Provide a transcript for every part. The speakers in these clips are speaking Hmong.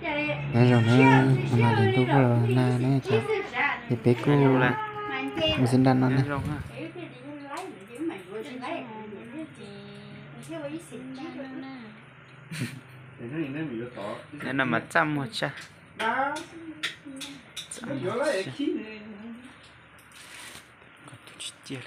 Nyob zoo na, hnub no ces ntuj kuj los nag na cov, ces peb kuj ua xib nrab no na. Nim no mas txaj muag tshaj. Txaj muag tshaj.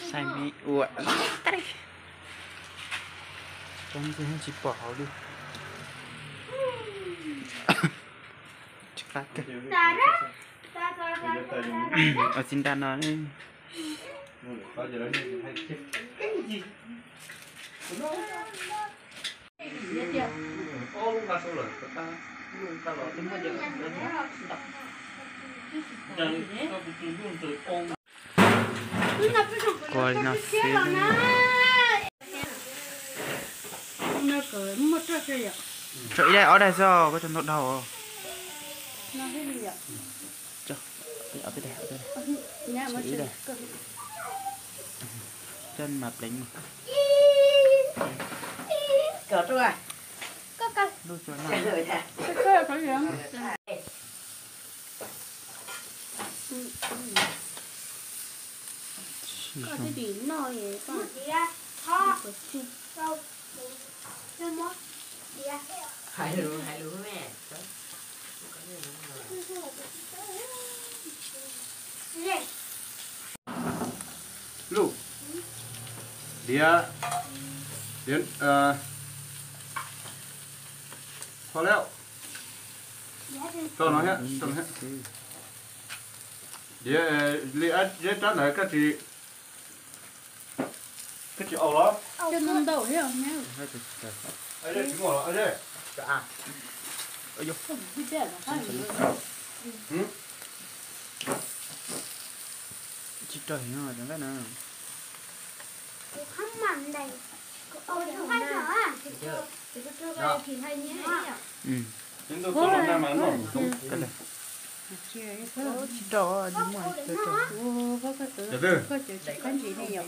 Saib me ua ib teg. Cov ntxwg tsis pom hauv li. Tsis qab kawg. Ua xib nrab no. Ua li no xwb. Tso ib daim ob daim xwb, koj tso ntau dhau. Tso, ib daim, ib daim. Coj mas pleev mus. Lub tso na. Lub, diav, diav, pho lawm. Tso no thiab, tso no thiab. Diav, li zeb rab ntawd koj tsis, koj tsis au los? Tsis muaj los zeb. Tsis rau heev na. Tsis rau, tsis muaj.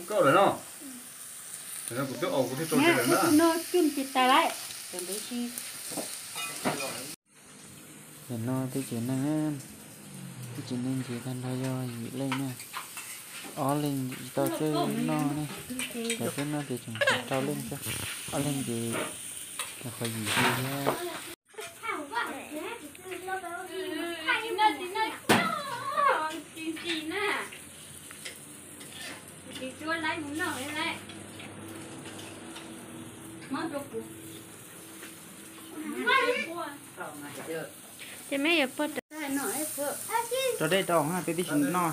Koj lawm no. Kuv twb au kuv thiaj rau lawm na. No coj tsis tas lawm, cov ntawd tsis. Nim no peb tsev neeg, peb tsev neeg ces tag nrho yog yim leej na. Ob leeg tsis tau txawj noj ne, cov txawj noj ces tseem tshuav rau leej xwb. Ob leeg ces nyuam qhuav yim leej thiab. Ces me yuav pog rau dej rau na, peb tib si noj.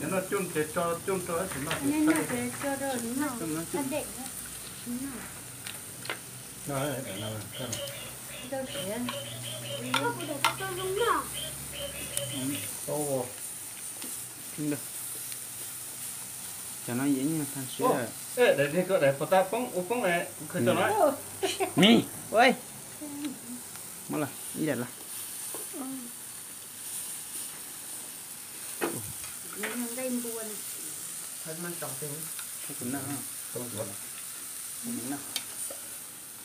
Cov no coj ces tso coj rau, tsis noj. Cov no yeej tag siab. Daim pov tab poob ua poob kuv khaws tso no. Ni, muab los ib daim los. Kuv noj,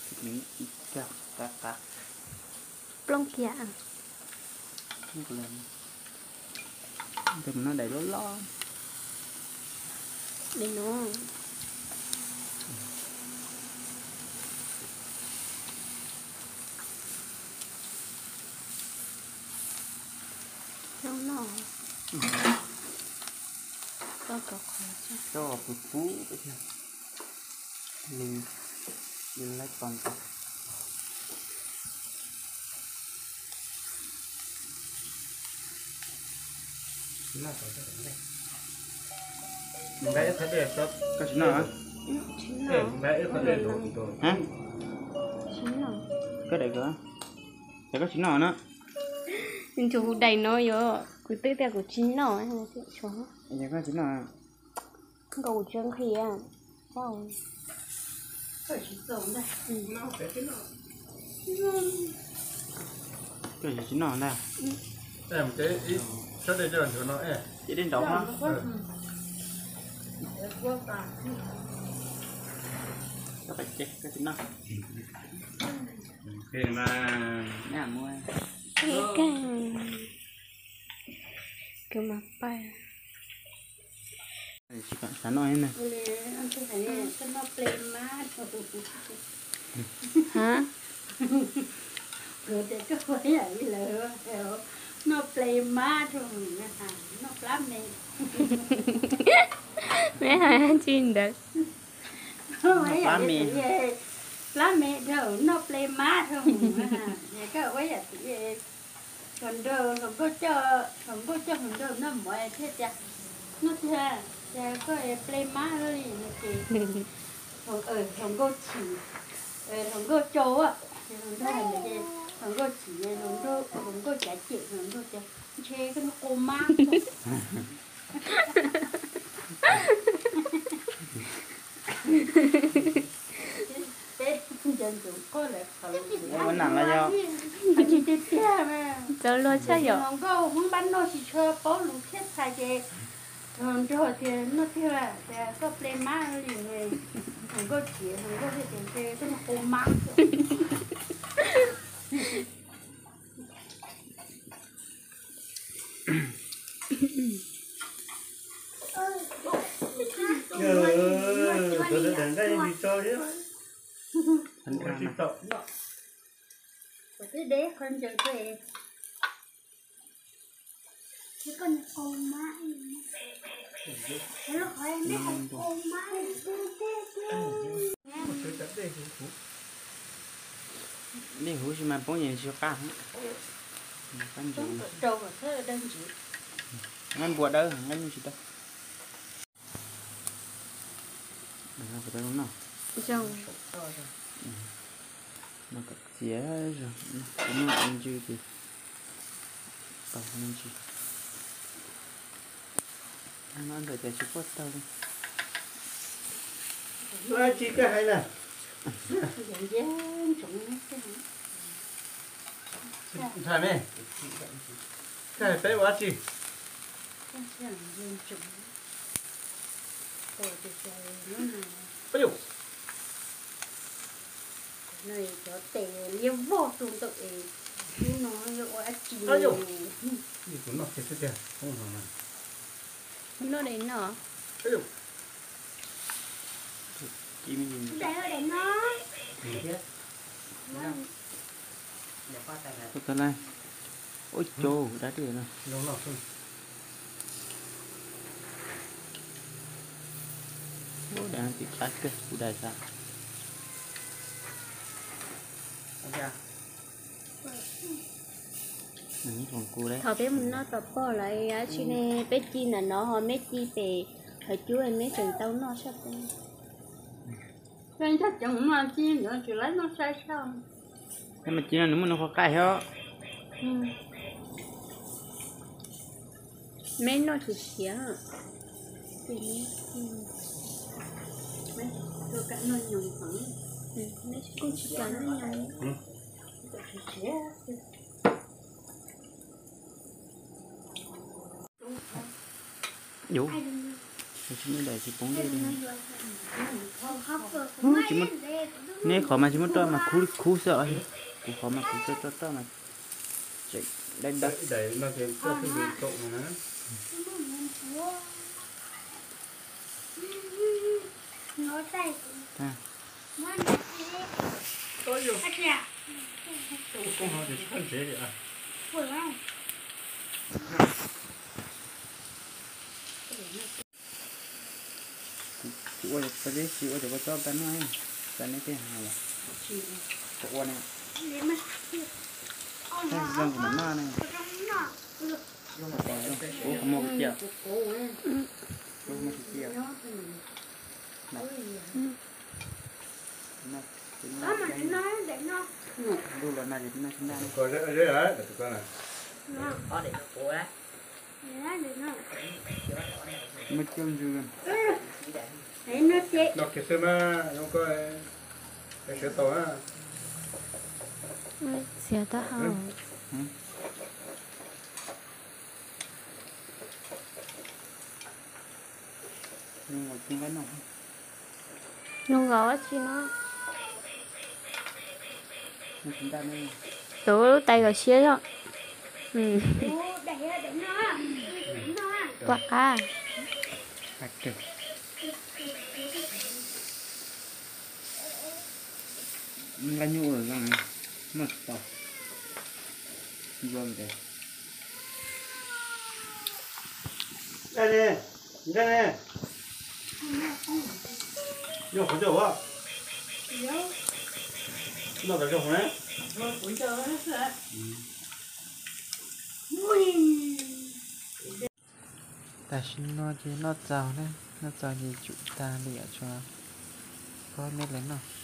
kuv noj ib co qab qab. Plooj kiag. Ntawm no daim loj loj. Daim no. Coj noj. Coj cov qhov coj. Coj puv puv thiab. Li, li laib tos ntau. Koj tsis noj? Koj daim ko, es koj tsis noj na? Ntshe kuv daim no yog kuv twb tias kuv tsis noj. Es koj tsis noj? Nkaus kuv tsis nqhis. Koj tsis noj ntag. Cia dej nraud. Koj pais ces koj tsis noj. Ua, kwv mas pais. Tsis kam xav noj na. Ha? Noj ple mab rau, noj plab me. Me hais tsis ntawd. Plab me, plab me rau, noj ple mab rau. Koj ua yam tim hluas nraug, hluas nkauj coj, hluas nkauj coj hluas nraug noj mov thiaj tias, noj tiag, tias koj ple mab li no ces hluas nkauj chim, hluas nkauj cau, hluas nraug hluas nkauj chim, hluas nkauj cav cem, hluas nkauj tias ntshe koj noj qau mab. Peb nco ntsoov qoj lawm qhov, ua nam los yog tsis tiag tiag mas. Txawv luag tshaj yom. Hluas nkauj Hmoob npab noj tsis tshua paub lus thiab txhais ces hluas nraug tias noj tiag tias koj ple mab li ne, hluas nkauj chim, hluas nkauj thiaj tias ntshe koj noj qau mab. Kuv twb deb qhov ntsaws. Dej huv si mas poob yeej tsis qab. Nqaij npua dawb, nqaij nyuj tsis tau. Noj kom txiav zog, noj ntsw ces tau me ntsis. Noj ntawm tias tsis quaj tau li. Tsis koj hais na. Ntshai me, koj hais peb ua dab tsi? Cov tes liab vog rau ntawm es lub no yuav ua dab tsi? Kuv noj kiag xwb tiag. Noj li no. Ua cas dab tsi no. Ua dab tsi qab kawg kuv dais xav. Thaum peb mus noj tom pog lawv dab tsi ne, peb ci ntawm no ho meb ci pem qhov cub meb tseem tau noj sab peb. Peb nrog cov mus noj ci ntawd tsis laib noj sai sab. Peb mas ci no nws muaj nws qhov qaij thiab. Meb noj tsis siav. Meb kuj tsis kam noj nyoos. Yus, tsis muaj daim tsis poob dej li. Tsis muaj, neb qhov mas tsis muaj roj mas khub khub xwb os. Kuv qhov mas kuv roj roj roj mas tseem dawb dawb. Tsis ua cov paj zeb, tsis ua cov paj tsob paj noj, paj neb tej hav los. Kuv ua ne. Zoo kuv mam noj ne. Kuv qhov muag kuv cia. Kuv muag tsis cia. Ntuj los nag ces noj tsis noj. Muaj coj ntsws. Noj kiag xwb mas zoo koj siav tau na. Txiav taub hau. Nws nkaus dab tsi no? Tus lub tais kom siab zog. Pom qab. Nqa nyuj ua noj tsis tau. Nqa ne, nqa ne. Noj qhov ncauj a. Noj qhov ncauj ne. Tam sim no ces noj txaus na, noj txaus ces tsum tag li, tshuav pab meb lawv noj.